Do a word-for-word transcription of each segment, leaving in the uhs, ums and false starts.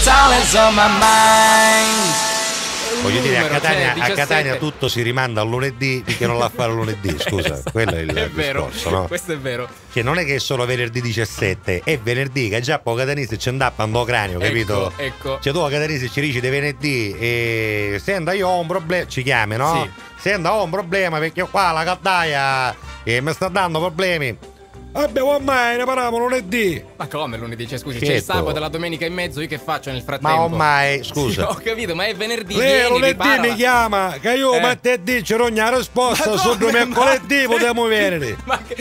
It's all is on my mind. Voglio dire, a Catania, a Catania tutto si rimanda al lunedì perché non l'ha a fare lunedì, scusa, quello è il discorso, no? Questo è vero. Cioè, non è che è solo venerdì diciassette, è venerdì che già po' catanese ci andà a pandà o cranio, capito? Ecco, ecco. Cioè, tu a catanese ci dici di venerdì e senta, io ho un problema, ci chiami, no? Sì. Senta, ho un problema perché qua la caldaia eh, mi sta dando problemi. Vabbè, ormai ne parliamo lunedì. Ma come lunedì? Cioè, scusi, c'è il sabato e la domenica in mezzo, io che faccio nel frattempo? Ma ormai, scusa. Ho capito, ma è venerdì. Lei vieni, lunedì mi chiama, che io eh. martedì ci rogna la risposta, su mercoledì potremmo venire. Ma che...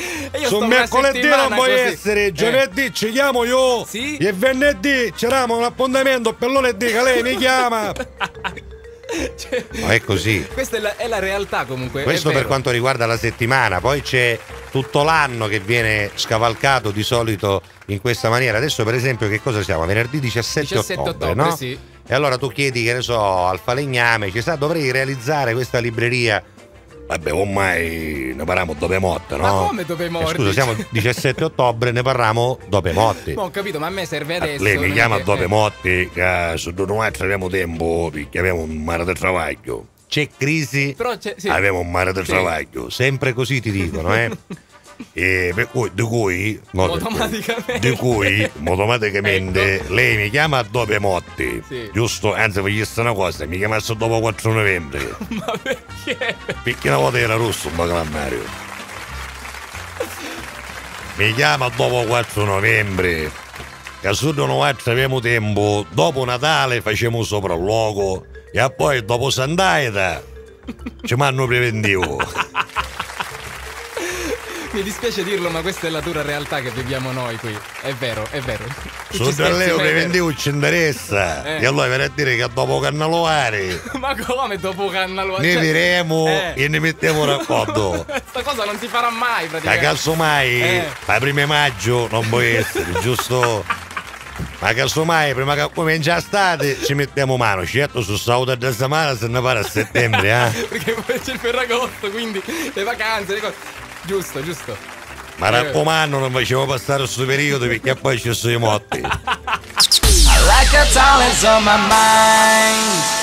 Su mercoledì non può essere, eh. giovedì ci chiamo io sì? e venerdì ci diamo un appuntamento per lunedì che lei mi chiama. Cioè, ma è così. Questa è la, è la realtà comunque. Questo per quanto riguarda la settimana, poi c'è tutto l'anno che viene scavalcato di solito in questa maniera. Adesso, per esempio, che cosa siamo? Venerdì diciassette, diciassette ottobre, ottobre, no? Sì. E allora tu chiedi, che ne so, al falegname, ci sa, dovrei realizzare questa libreria. Vabbè, ormai ne parliamo dopo morte, no? Ma come dopo morte? Eh, scusa, siamo diciassette ottobre, ne parliamo dopo morte. Ma ho capito, ma a me serve adesso. Lei mi chiama dopo morte, che su due noi abbiamo tempo, perché abbiamo un mare di travaglio. C'è crisi? Però c'è, sì. Abbiamo un mare di travaglio. Sempre così ti dicono, eh? E per cui, di cui, no, automaticamente. Di cui, automaticamente, ecco. Lei mi chiama dopo morte, sì. Giusto? Anzi, facesse una cosa, mi chiamasse dopo quattro novembre. Ma perché? Perché una volta era rosso un po' calammario. Mi chiama dopo quattro novembre. Ca suddu nuatri avemu tempu, dopu Natali facemu u sopralluogu e appoi dopu Sant'Aita ci mannu u preventivu. Mi dispiace dirlo, ma questa è la dura realtà che viviamo noi qui. È vero, è vero. Suddu a lei u preventivu ci nteressa. Eh. E allora veni a diri ca dopu u cannaluari. Ma come dopu u cannaluari? Ni viremu e ni mittemu d'accordu. Sta cosa non si farà mai, praticamente. Ca casumai, eh, a prima di maggio non può essere, giusto? Ma casumai, prima che comincia a stati, ci mettiamo mano. Certo, su sauta da settimana se ne parla a settembre, eh? Perché poi c'è il Ferragosto, quindi le vacanze, le cose. Giusto, giusto. Ma raccomandu, non facciamo passare sto periodo perché poi ci sono i motti. I like a tall is on my mind.